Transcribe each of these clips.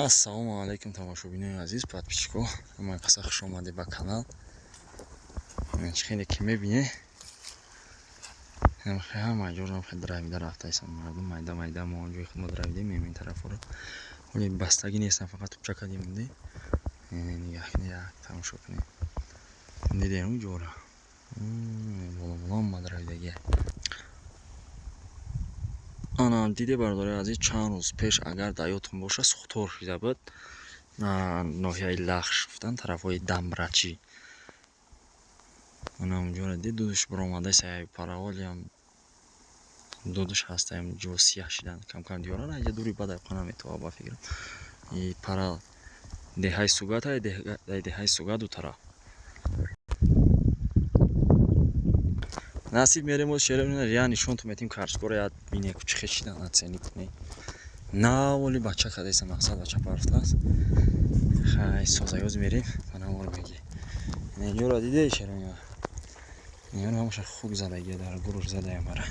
Ассалому алайкум тамошобинони азиз, подписчико. Ман қаса хуш омадед ба канал. Чӣ хеле ки мебинед, ҳама ҷоро дравида рафтаистанд мардум, майда майда мо он ҷои худ мо дравидем, мемин тарафҳоро. Ҳоле бастагӣ нестам, фақат тупча кардем монде. Нигаҳ кунед, як тамошо кунед. Дидем он ҷора. Боло боло ма дравидагия. Ана диде бародари азиз, чанд рӯз пеш агар дар ёдтон боша, сухтор шида буд ноҳияи Лахш гуфтан, тарафҳои Дамрачӣ. Ана унҷоро дид, дудаш баромада сай параволиам дудаш ҳастаем, ҷо сияҳ шидан кам-кам диёран, айҷа дури бадай қона метова ба фикрам. И пара деҳаи Сугат, ай деҳаи Сугат ду тараф. Насиб мерем оз шерем я нишонтон метим карчкора я бине ку чӣ хешидан ацени кунӣ. Наволи бача кадеса мақсад бача парафтааст. Хай созаёз мерем, манамор меги. Инҷоро диде шерем я. Инҷоро ҳамаша хук задагия дар гуруш задаям бара.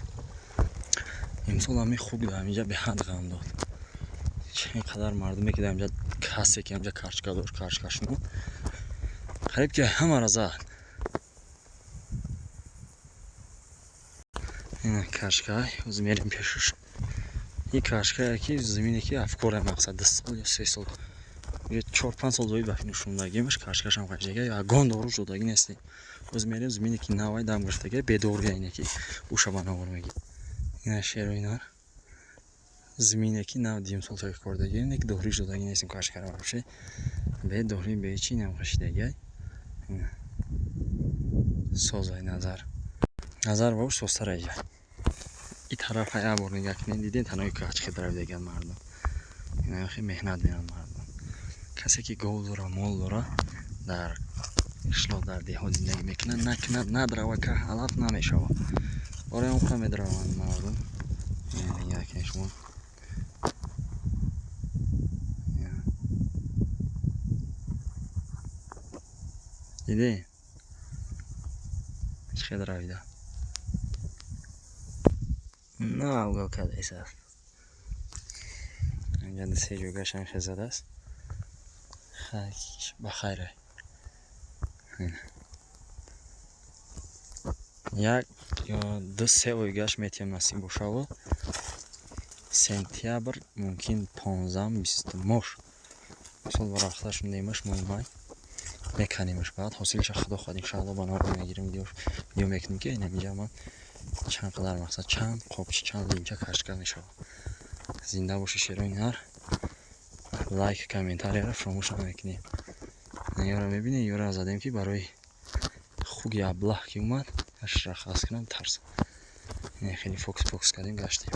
Имсол ҳами хук дар ҳаминҷа беҳад ғам дод. Чӣ қадар мардуме ки дар ҳаминҷа касе ки ҳаминҷа карчка дошт, карчкашно қариб ки ҳамаро зад. Ина карчка, оз мерем пешаш. Ин карчкае ки замине ки афкора мақсад 2 сол ё 3 сол, 4-5 сол доид ба нушондагимаш, карчкашам қашдага, ягон дору шудагӣ нест. Оз мерем замине ки навай дам гирифтага, бедоруя ине ки уша ба навор меги. Ина шеро инар. Замине ки нав дим сол тои кордаги, ине ки дорӣ шудагӣ нестим карчкара вообще. Бе дорӣ бе чи нам қашдага. Созай назар. Назар бош созтар айҷа. И тарафа як бор нигаҳ кунед, дидед танои качхе даравидагианд мардум. Ина хеле меҳнат менанд мардум. Касе ки гов дора, мол дора, дар қишлоқ, дар деҳот зиндагӣ мекунад, накунад, надрава ка алаф намешавад. Бораи он қа медраванд мардум. Нигаҳ кунед шумо. Дидед? Чӣ хел равида? На угол кадеса. Инҷа се ҷойгашам хел задааст. Хай, ба хайр. Як ё ду се ойгаш метиҳем насиб бошаву. Сентябр мумкин 15-20 мош. Мисол варахташ немаш моҳи май меканимаш, баъд ҳосилша худо хоҳад иншаалло ба навор мегирем, видео мекунем ки ин инҷа ман чанд қадар мақсад чанд қопчи чанд линча карчка мешавад. Зинда боши шерои нар. Лайк, комментарияро фаромӯш намекунем. Ёро мебинед, ёро задем ки барои хуги аблаҳ ки омад, ашра хас кунам тарс. Хеле фокус-фокус кардем гаштем.